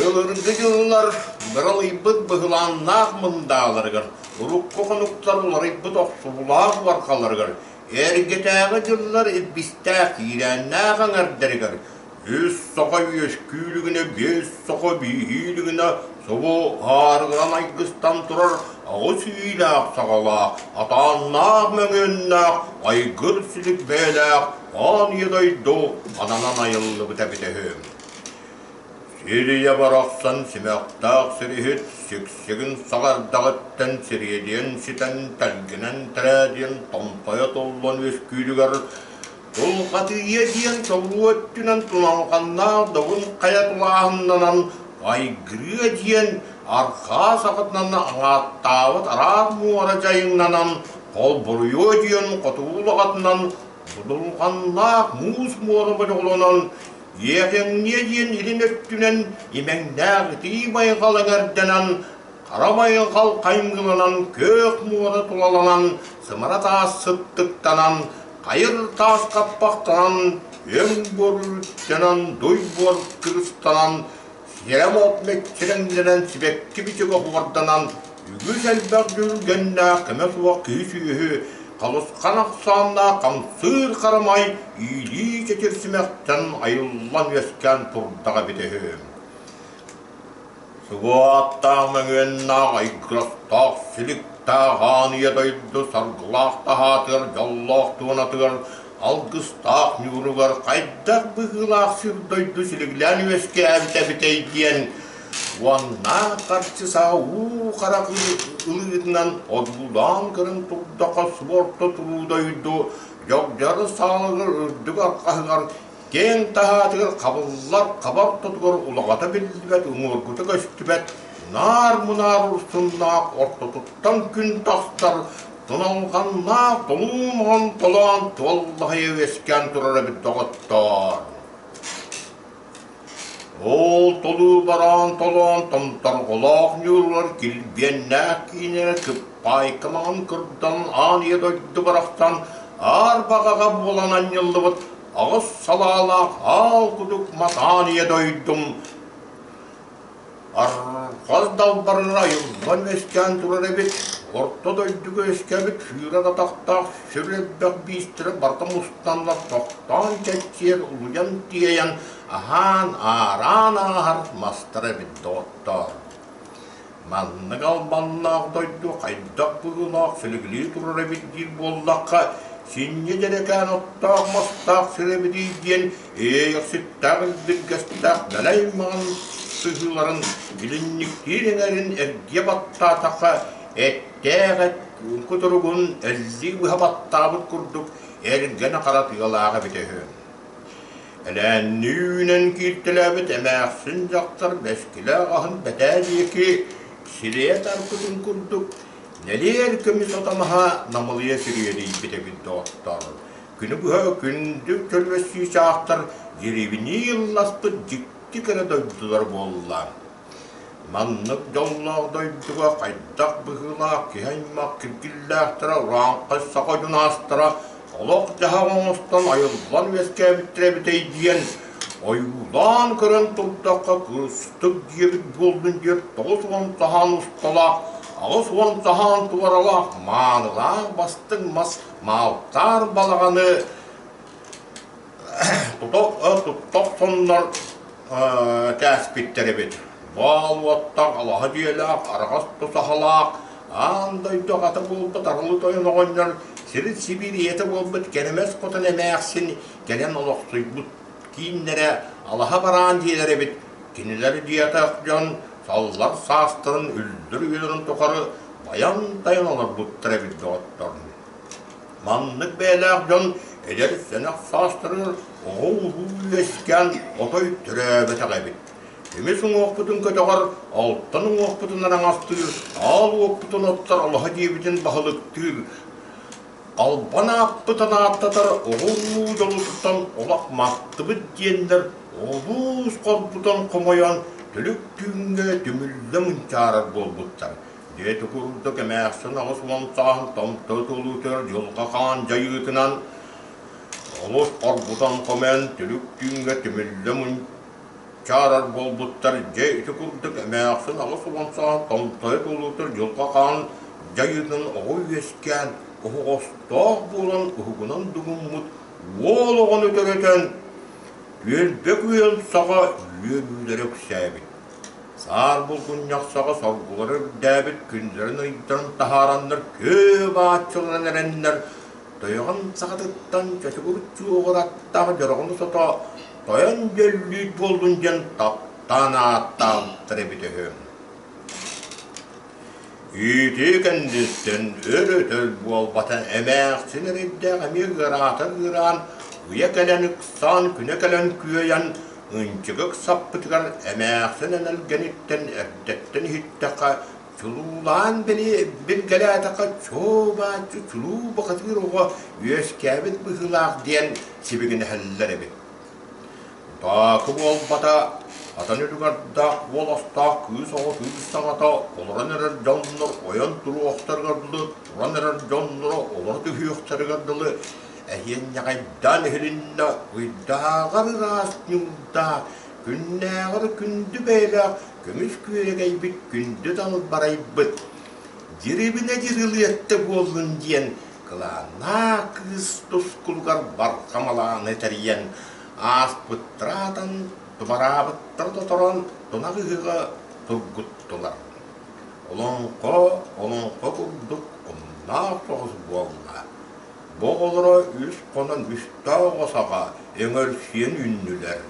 Былыргы дьыллар быралыйбыт быһылааннаах мындааларыгар, урукку хонуктар уларыйбыт охсуулаах уорҕаларыгар, эргэтээҕи дьыллар илбистээх киирээннээх эҥэрдэригэр үс саха үөскүүлүгүнэ, биэс саха бииһиилигинэ субу аарыгыран айгыстан турар аҕыс иилээх саҕалаах, атааннаах мөҥүөннээх, айгыр-силик бэйэлээх аан ийэ дойду ананан айыллыбыта эбитэ үһү. Сирийэ барахсан симэхтээх сириһит сиксигин саҕа эрдэҕиттэн сириэдийэн ситэн, тэлгэнэн тэрээдийэн томтойо туллан үөскүүрүгэр Тулхатыйа диэн толуу өттүнэн туналҕаннаах добун хайа тулааһыннанан Айгырыа диэн арҕаа саҕатынан аҥааттаабыт араак муора дьайыҥнанан Холборуйуо диэн хотугу улаҕатынан будулҕаннаах муус муора бодьоҕолонон Иэхэҥниэ диэн илин өттүнэн имэҥнээх итии байҕал эҥэрдэнэн Хара байҕал хайыҥыланан, күөх муора тулаланан, сымара таас сыттыктанан, хайыр таас хаппахтанан, өҥ буор үрүттэнэн, дуй буор кырыстанан, сирэм от мэччирэҥнэнэн, сибэкки бичигэ оһуорданан, үгүс элбэх дьүрүлгэннээх кэмэ суох киһи-сүөһү, халысхан ахсааннаах хамсыыр харамай иилии чэчир симэхтэн айыллан үөскээн турдаҕа эбитэ үһү. Сыбааттаах мөҥүөннээх айгырастаах силиктээх аан ийэ дойду саргылаах таһаатыгар дьоллоох туонатыгар алгыстаах ньууругар хайдах быһыылаах сир-дойду силигилээн үөскээбитэ эбитэй диэн уоннаах харчы саа уу харах ылыытынан одуулаан көрөн турдахха суорта туруу дойду дьогдьор саалыгар үрдүк арҕаһыгар Киэҥ таһаатыгар хабыллар хаба ортотугар улаҕата биллибэт, уҥуоргута көстүбэт, наар-мунаар урсуннаах ортотуттан күн тахсар, туналҕаннаах толуу толоон туоллаһыйа үөскээн турар эбит доҕоттоор. Ол толуу бараан толоон томторҕолоох ньууругар килбиэннээх киинэ кыппаайка маҥан кырдан аан ийэ дойду барахсан аар баҕаҕа буолан анньыллыбыт аҕыс салаалаах аал кудук матаан ийэ дойдум арҕас далбарыгар айыллан үөскээн турар эбит. Орто дойдуга үөскээбит сүүрэр атахтаах сүр элбэх биистэрэ барыта мустаннар тохтоон чэччиэр улуйан тиэйэн аһаан аараан ааһар мастара эбит доҕоттоор. Маннык албаннаах дойду хайдах быһыылаах силигилии турар эбит диир буоллахха, синньэ дьэрэкээн оттоох-мастаах сир эбитий диэн иэйэхситтээх илбиргэстээх дэлэй маҥан сыһыыларын билинниктиир эҥэрин эргийэ баттаатахха, эттээх эт кутуругун эллии быһа баттаабыт курдук эргэнэ хара тыалаах эбитэ үһү. Элээннии үүнэн кииртэлээбит эмээхсин дьахтар бэскилээх аһын бэтээ диэки сирэйэ тарпытын курдук нэлиэр көмүс отамаһа намылыйа сириэдийбит эбит доҕоттоор. Күнү быһа күндү чөлүөс чыычаахтар дьирибинии ылласпыт дьикти кэрэ дойдулар буолла. Маннык дьоллоох дойдуга хайдах быһыылаах киһи аймах киргиллээхтэрэ, урааҥхай саха дьунаастара олох-дьаһах оҥостон айыллан үөскээбиттэрэ эбитэй диэн ойуулаан көрөн турдахха кыстык диэбит буоллун диэн 90 саһаан усталаах, 80 саһаан туоралаах маанылаах бастыҥ мас маалтаар балаҕаны тута охсоннор кээспиттэр эбит. Баал уоттаах, алаһа дьиэлээх, араҕас тусаһалаах, аан дойду аҕата буолбут Арылы Тойон оҕонньор сирин Сибиир ийэтэ буолбут Кэрэмэс Хотун эмээхсин кэлэн олохсуйбут кииннэрэ алаһа бараан дьиэлэр эбит. Кинилэр диэтэх дьон саллар саастарын үллэр үйэлэрин тухары байан-тайан олорбуттар эбит доҕоттор. Маннык бэйэлээх дьон эдэр-сэнэх саастарыгар оҕо-уруу үөскээн отой төрөөбөтөх эбит. Көмүс уҥуохпутун көтөҕөр, алтан уҥуохпутун араҥастыыр, аал уоппутун оттор алаһа дьиэбитин баһылыктыыр, албан ааппытын ааттатар оҕо-уруу дьолуттан олох маттыбыт диэннэр олус хоргутан хомойон түлүк түүҥҥэ түмүллэ мунчаарар буолбуттар. Дьиэ курдук эмээхсин 80 сааһын томто тулуутугар дьылҕа хаан дьайыытынан олус хоргутан хомойон түлүк түүҥҥэ түмүллэ. чуопчаарар буолбуттар. Дьэ ити курдук эмээхсин 80 сааһын томтойо туолуутугар дьылҕа хаан дьайыытынан оҕо үөскээн, оһоҕостоох буолан уһугунан дугуммут уол оҕону төрөтөн, түөлбэ күөл саҕа үөрүүлэрэ үксээбит. Саар булгунньах саҕа соргулара үрдээбит күннэрин-ыйдарын таһаараннар күө бааччыланан эрэннэр, тойоҕун саҕатыттан чочугур чуоҕур аттаах дьороҕону сото тойон дьөллүүт буоллун диэн таптаан ааттаабыттар эбитэ үһү. Ити кэнниттэн өр-өтөр буолбата эмээхсин эрэйдээх эмиэ ыараата ыараан, ыйа кэлэн ыксаан, күнэ кэлэн күөйэн, ынчыга ыксаппытыгар эмээхсин энэлгэниттэн эрдэттэн иһиттэххэ, чулуулаан билгэлээтэххэ чуо-бааччы чулуу бухатыыр оҕо үөскээбит быһыылаах диэн сибигинэһэллэр эбит. Утаакы буолбата, хатан үлүгэрдээх буоластаах кыыс оҕо кыыс саҥата олорон эрэр дьоннор ойон туруохтарыгар дылы, туран эрэр дьонноро олоро түһүөхтэригэр дылы эһиэнньэҕэйдээн иһилиннэ, ыйдааҕар ыраас ньуурдаах, күннээҕэр күндү бэйэлээх көмүс күөрэгэйбит күндү далбарайбыт, дьирибинэ дьырылыатта буоллун диэн Кылааннаах кыыс тускулугар барҕа малааны тэрийэн, ааспыттара аатан, тубараабыттара тоторон тунах ыһыаҕа тургуттулар. Олоҥхо олоҥхо курдук омуннаах соҕус буолла. Бу оҕолоро үс хонон үстээх оҕо саҕа өҥөрсүйэн үүннүлэр.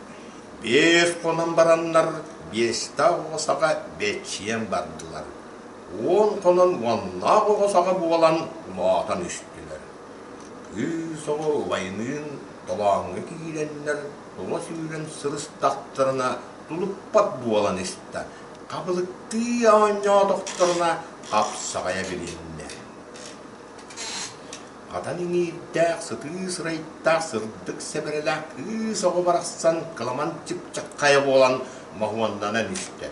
Биэс хонон бараннар биэстээх оҕо саҕа бэччийэн бардылар. Уон хонон уоннаах оҕо саҕа буолан улаатан истилэр. Кыыс оҕо убайыныын толооҥҥо киирэннэр тула сүүрэн сырыстахтарына тулуппат буолан истэ, хабылыктыы оонньоотохторуна хапсаҕайа билиннэ. Хатан иҥиирдээх, сытыы сырайдаах, сырдык сэбэрэлээх кыыс оҕо барахсан кыламан чыпчаххайа буолан моһуоннанан истэ.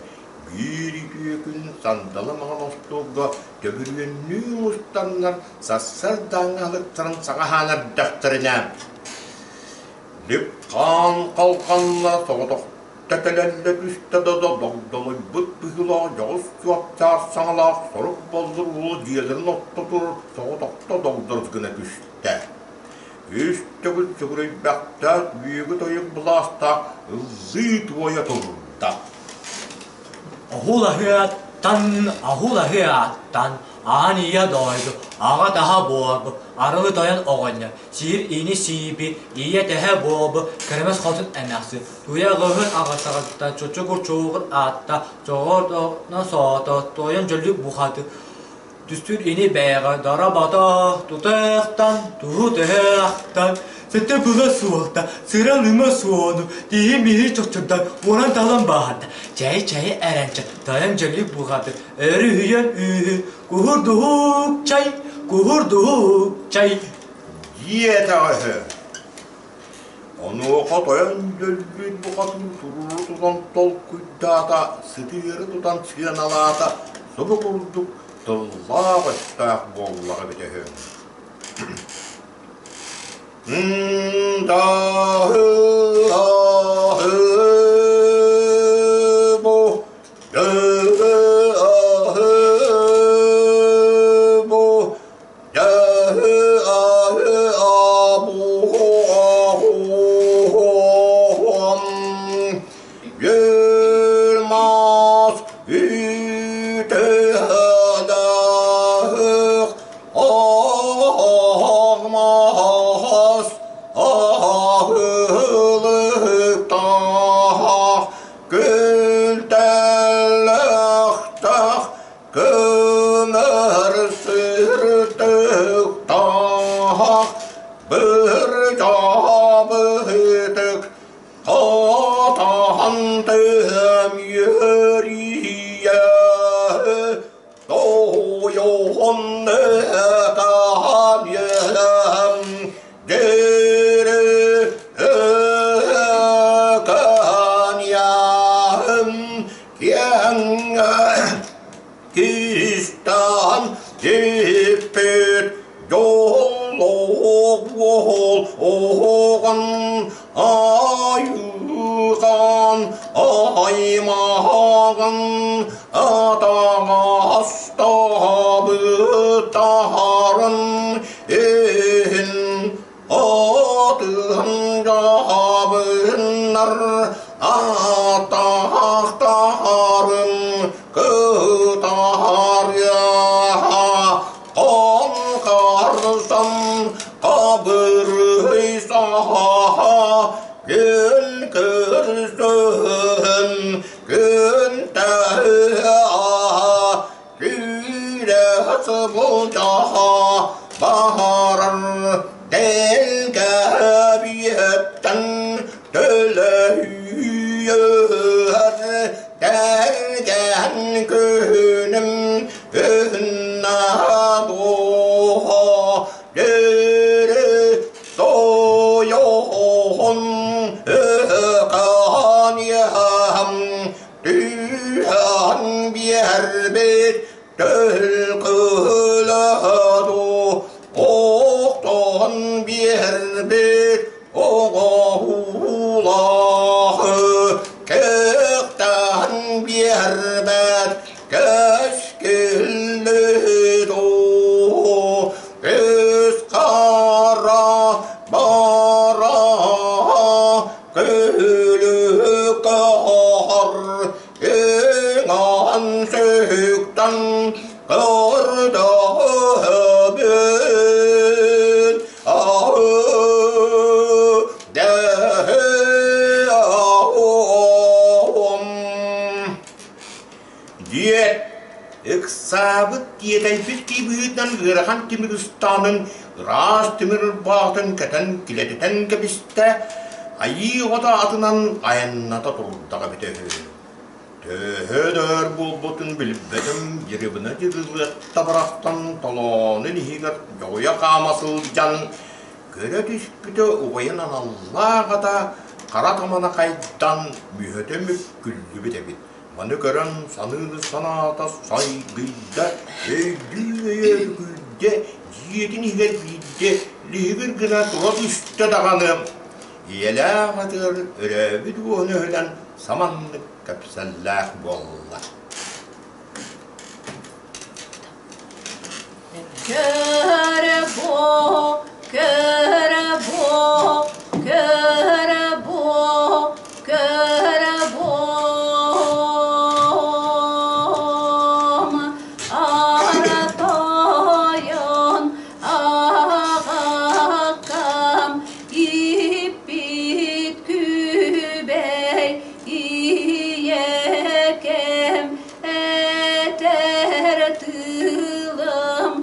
Биир үтүө күн сандалы маҥан остуолга төбүрүөннүү мустаннар сарсыардааҥҥы аһылыктарын саҥа аһаан эрдэхтэринэ Лүп-хаан халҕаннара соҕотохто кэлэллэ түстэ да догдолуйбут быһыылаах дьоҕус чуопчаар саҥалаах сорук боллур уолу дьиэлэрин ортотугар соҕотохто догдорус гына түстэ. Үс төгүл сүгүрүйбэхтээх үөгү тойук былаастаах ыллыы-туойа турда. Оһулаһыаттан, аһулаһыаттан, аан ийэ дойду, аҕа таһа буолбу, арылы тойон оҕонньор, сиир ини сииби, ийэ тэһэ буолбу, кэрэмэс хотун эмээхсин, туйаҕыһын аҕатаҕыттан чочугур чуугун аатта, чоҕордоно соото, тойон дьөллүк бухаты, Түстүүр ини бэйэҕэ дара-бата тутаахтан, туһу төһө-ахтан, сэтэ была суолта, сыра-лыма суону, тииһи-миһи чохчурдан, уоран-талан бааһырда, чэй-чэйи эрэнчэ, тойон дьөлүк буҕаты, өрүһүйэн үүһү, куһурдуһук чай, куһурдуһук чай. Диэтэҕэ үһү. Онуоха тойон дьөлбүт бухатын туруору тутан толкуйдаата, сытыары тутан сыаналаата, субу курдук тыллаах-өстөөх буоллаҕа эбитэ үһү. Күлтэлэхтэх Кынар сырдыктаах бырдьаабытык хатаһан тыам үөрүйэ тоойоон ытаан дөрө ыкааньяһым киэҥ Кистан дьиппит дьоллоох уол оҕон айыыхан. Астаабыттарын иһин Отун дьаабыннар атахтарын кытаарыаха Хонхарсан хабырыйсаха күн көрсөн күн таһыа Күүрэ сылдьаха баһарар тэлгэһэбиэттэн төлөһүйэр тэргэн күнүм күннэ дуоха дөрү тойоһун ыһыкаан Түһэн биэрбит төлкөлөөдү, охтон биэрбит оҥоһуулаах, кыахтан биэрбэт кэскиллээдү, көс хара бара Күлүкөһөр киҥан сүктэн көрдөһөбүн Диэт, ыксаабыт тиэтэйбит киһи быһыытынан ыарахан тимир ыстаанын ыраас тимир ырбаахытын кэтэн килэтитэн кэбистэ, айыы оҕото атынан айанната турдаҕа эбитэ үһү. Төһө да өр буолбутун билбэтим, дьырыбына дьырылыатта барахсан толоонун иһигэр дьоҕуйа хаама сылдьан, көрө түспүтэ убайын аналлаах ата хара тамана хайдан, мүһөтө мүккүллүбүт эбит. Маны көрөн саныыны санаата сайгыйда, өйдүү-өйө өрүкүйдэ, дьиэтин иһигэр биирдэ лиһигир гына тура түстэ даҕаны, ийэлээх атыгар өрөөбүт уоһун өһүлэн саманнык кэпсэллээх буолла. Көрө буо, көрө буо, көрө буо, көрө буом, ара тойон аҕаккам ииппит күбэй ийэкэм этэр тылым.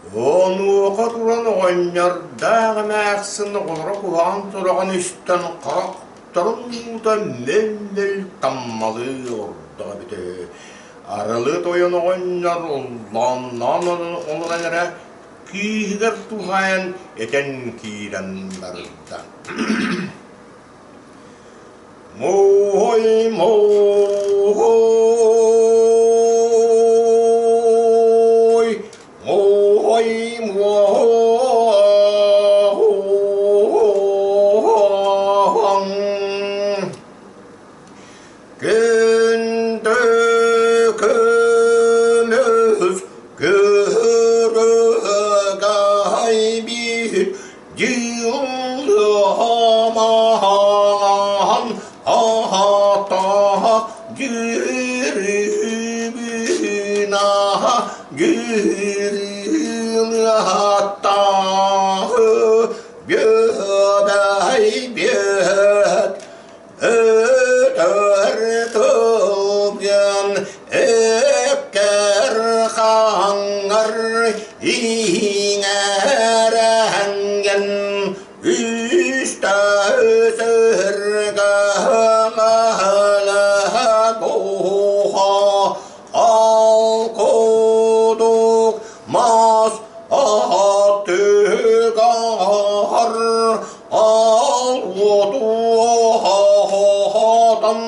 Онуоха туран оҕонньордоох эмээхсин оҕолоро куһаҕан сураҕын истэн харахтарын уута мөл-мөл таммалыы олордоҕо эбитэ үһү. Арылы тойон оҕонньор оллоонноон олорон эрэ кииһигэр туһаайан этэн киирэн барда. Муой муой муой муоһуоҥ Күндү көмүс күрүгай биир Дьылҕамаһаан аһата дьүрүбүнаһа дьүрүлаттаһы бүөбэй бүөт Өтөр тылгын өккөр хаҥар иҥэрэҥҥин үстэ сыргыһылаһа ал кудук мас атыгар Ал уотуоһаһаатан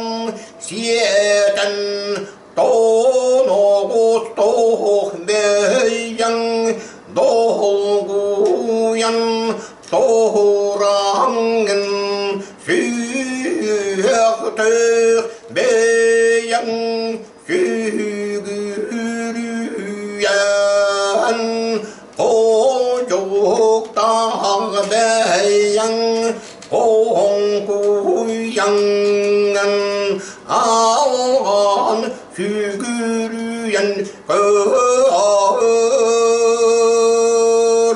сиэтэн тоноҕус тоһух бэйэҥ доһолгуйан тоһураҥҥын сүһүөхтөөх бэйэҥ Сүгүрүйэн хоодьуктаах бэйэҥ хоҥкуйаҥҥын алҕаан сүгүрүйэн көөр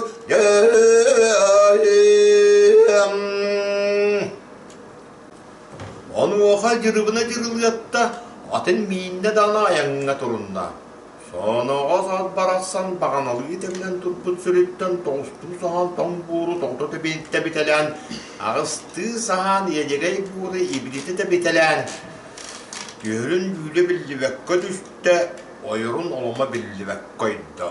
Онуоха Дьырыбына Дьырылыатта атын мииннэ даҕаны айаҥҥа турунна. Соноҕос ат барахсан баҕаналыы тэбинэн турбут сүрүттэн тоҕустуу саһаан тоҥ буору тоҕута тэбитэлээн, аҕыстыы саһаан иэдьэгэй буору ибилитэ тэбитэлээн, түһэрин дьүүлэ биллибэккэ түстэ, ойорун оломо биллибэккэ ойдо.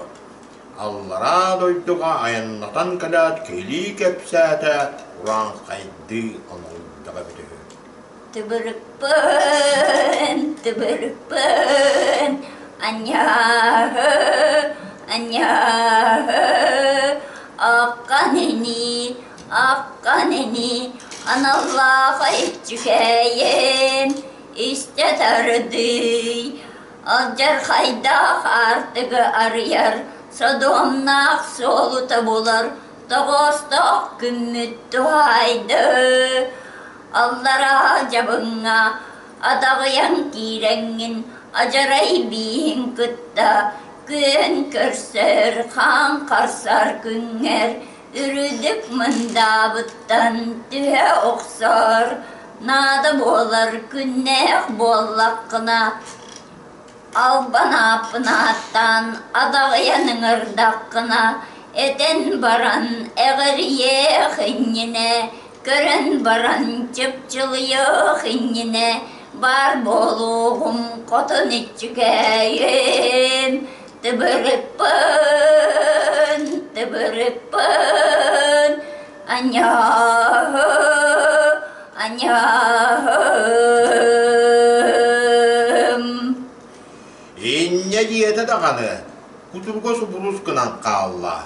Аллараа дойдуга айаннатан кэлээт киһилии кэпсээтэ, урааҥхайдыы оҥоһуйдаҕа эбитэ үһү. Тыбырыкпын, тыбырыкпын, анньааһы, анньааһы, аккан ини, аккан ини, аналлаах иччүкэйим, истэ тардый, Алдьархайдаах аартыгы арыйар, содуомнаах суолу тобулар тоҕоостоох күммүт туһаайда. Аллараа дьабыҥҥа адаҕыйан киирэҥҥин адьарай бииһин кытта күөн көрсөр, хаан харсар күҥҥэр үрдүк мындаабыттан түһэ охсор, наада буолар күннээх буоллаххына, албан ааппын ааттаан адаҕыйан ыҥырдаххына, этэн баран эҕирийиэх иннинэ, көрөн баран чыпчылыйыах иннинэ баар буолуоҕум хотун иччүкээйим Тыбырыппын, тыбырыппын, аньааһы, аньааһым. Инньэ диэтэ даҕаны, кутурга субурус гынан хаалла.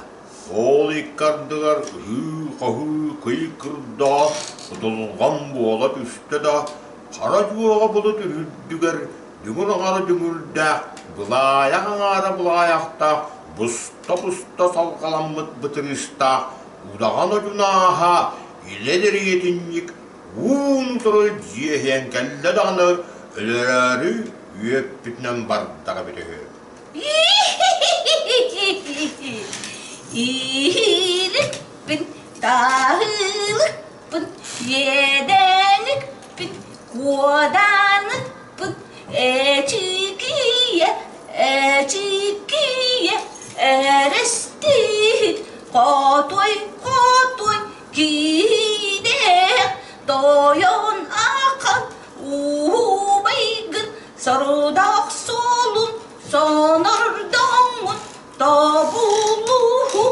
Ол икки ардыгар ыһыы-хаһыы кый-кырдаҕа кутулҕан буола түстэ да, хара дьуоҕа былыт үрдүгэр Дүҥүр аҥара дүҥүрдээх, былаайах аҥаара былаайахтаах, буста-буста салҕаламмыт бытырыыстаах удаҕан одьунааһа илэ дэриэтинньик уун-утары дьиэһийэн кэллэ даҕаны өлөрөөрү үөппүтүнэн бардаҕа эбитэ үһү. Иһииликпин, таһыылыкпын, иэдэникпин, куодааныкпын, эчикийэ, эчикийэ, эрэстиикпин. Хотуй, хотуй, киинээх, тойон ахан уубайгын, сорудах суолун сонордоҥҥун, тобулуһу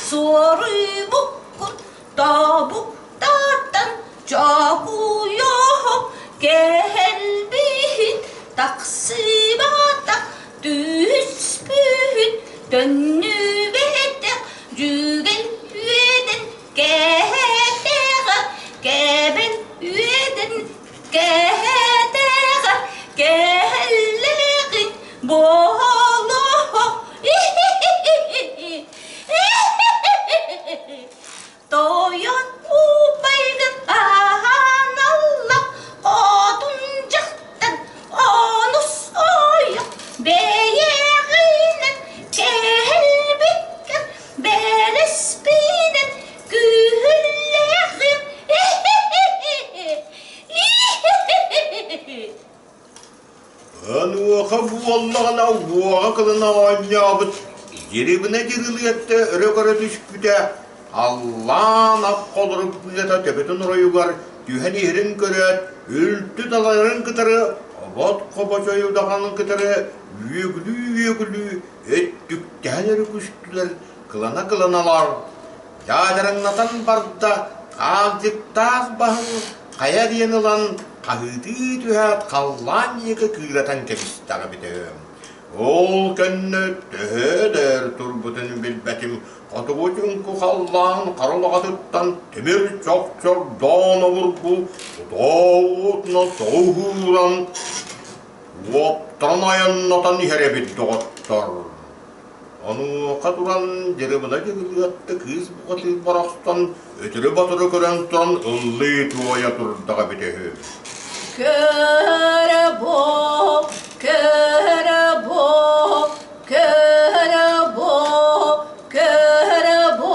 суоруйбуккун, тобуктатан чокуйоһо кэһэлбиһин, тахсыбатах түспүһүн, төннүбэтэх дьүгэн үөдэн кэһэтэҕэ, кэбэн үөдэн кэһэтэҕэ, кэһэллэҕин буолуо. Тойон убайгын аһаналла хотун дьахтар онус ойох бэйэҕинэн кэһэлбиккэр бэлэспинэн күһүллэҕин. Онуоха буоллаҕына уоҕа кылына оонньообут дьирибинэ дьырылыатта өрө көрө түспүтэ, халлаан ах холорук быата төбөтүн оройугар түһэн иһэрин көрөөт, үлтү далайарын кытары обот хобочой удаҕанын кытары үөгүлүү-үөгүлүү өттүктэһэн өрүкүстүлэр, кылана-кыланалар Дьаадьараҥнатан барда, хаалдьыктаах баһын хайа диэн ылан, хаһыытыы түһээт халлаан диэки кыыратан кэбистэҕэ эбитэ үһү. Ол кэннэ төһө да өр турбутун билбэтим, хотугу чуҥку халлаан хара улаҕатыттан тимир чохчордоон обургу тутоотуна тоһууран, уоптаран айаннатан иһэр эбит доҕоттор. Онуоха туран дьырыбына дьырылыатта кыыс бухатыыр барахсан өтөрү-батыры көрөн туран ыллыы-туойа турдаҕа эбитэ үһү. Көрө бу, көрө бу, көрө бу, көрө бу,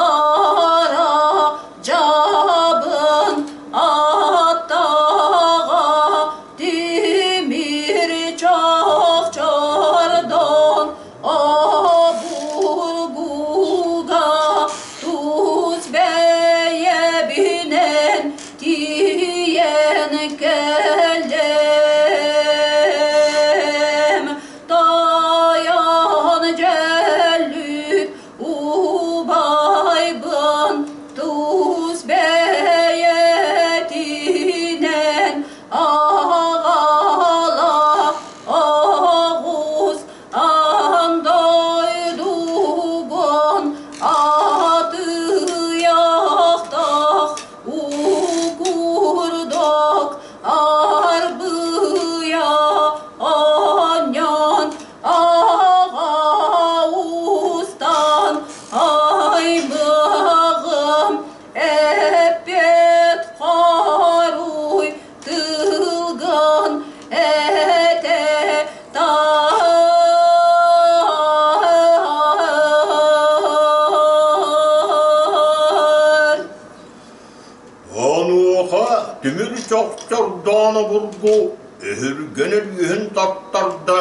аллара дьабын аттаҕа Тимир чохчордон обургуга тус бэйэбинэн тиийэн кэллим. Тойон дьэллик убайбын тус бэйэтинэн Аҕалаах оҕус аан дойдугун атыйахтаах укурдук арбыйа оонньоон аҕа устан аймаҕым эппиэт хоруй тылгын этэ таар. Онуоха тимир чохчордоон обургу өһүргэн өлүөһүн таттарда,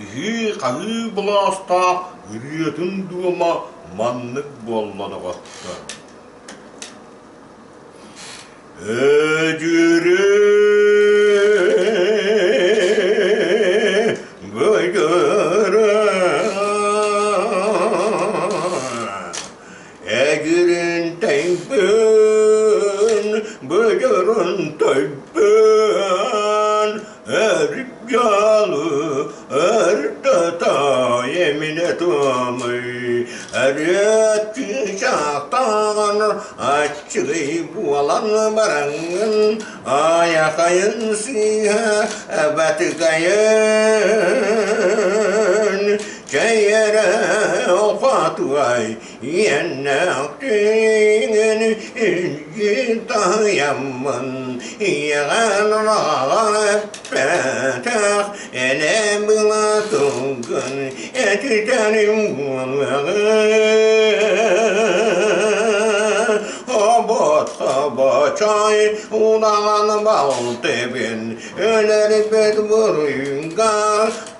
ыһыы-хаһыы былаастаах ырыатын дуома маннык буолла доҕоттор. Өдүрү бөдөрө Эгирин тэйбин, бөдөрүн тэйбин, Эрдьалы эрдэ эминэ туомуй, Эрүөттүү чаахтааҕын аччыгый буолан бараҥҥын, Айахайын сыыһа батыкайын, Чэй эрэ хотуай Иэннэхтиҥин илдьи таһыйаммын, ийэҕин эппэтэх, элэ-была тылгын этитэрим буолуоҕун. Обот. Хабачай удаҕан балтыбын өлөрбүт буруйга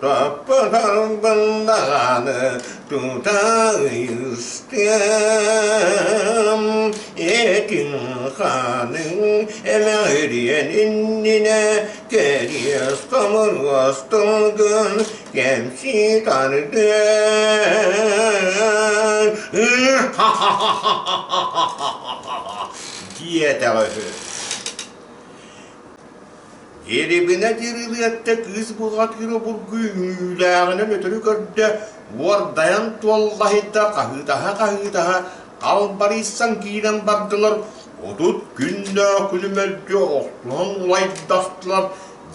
таппытарбын даҕаны тута ыйыстыам. Этиҥ хааныҥ эмэҕириэн иннинэ кэриэс хомуруос тылгын кэмсии тардыан. Диэтэҕэ үһү. Дьирибинэ дьирилиэттэ кыыс бухатыыр обургу үҥүүлээҕинэн өтөрү көрдө, уордайан туоллаһыйда, хаһыытаһа-хаһыытаһа халбарыйсан киирэн бардылар, 30 күннээх күнү мэлдьи охсуһан улайдастылар,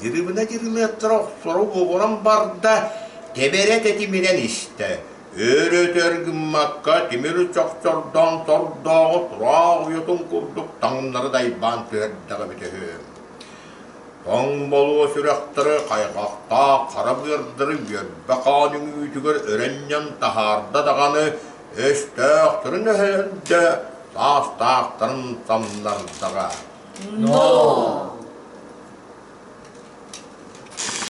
Дьирибинэ дьирилиэттэрэ охсоро буолан барда, тэбэрэ тэтимирэн истэ. Өр-өтөр гыммакка тимир чохчордоон тордооҕу тураах уйатын курдук таҥнары дайбаан түһэрдэҕэ эбитэ үһү. Тоҥ болуо сүрэхтэри хайҕахтаах хара быардары үөрбэ хаан үҥүүтүгэр өрөнньөн таһаарда даҕаны, өстөөхтөрүн өһөрдө, саастаахтарын самнардаҕа. Но!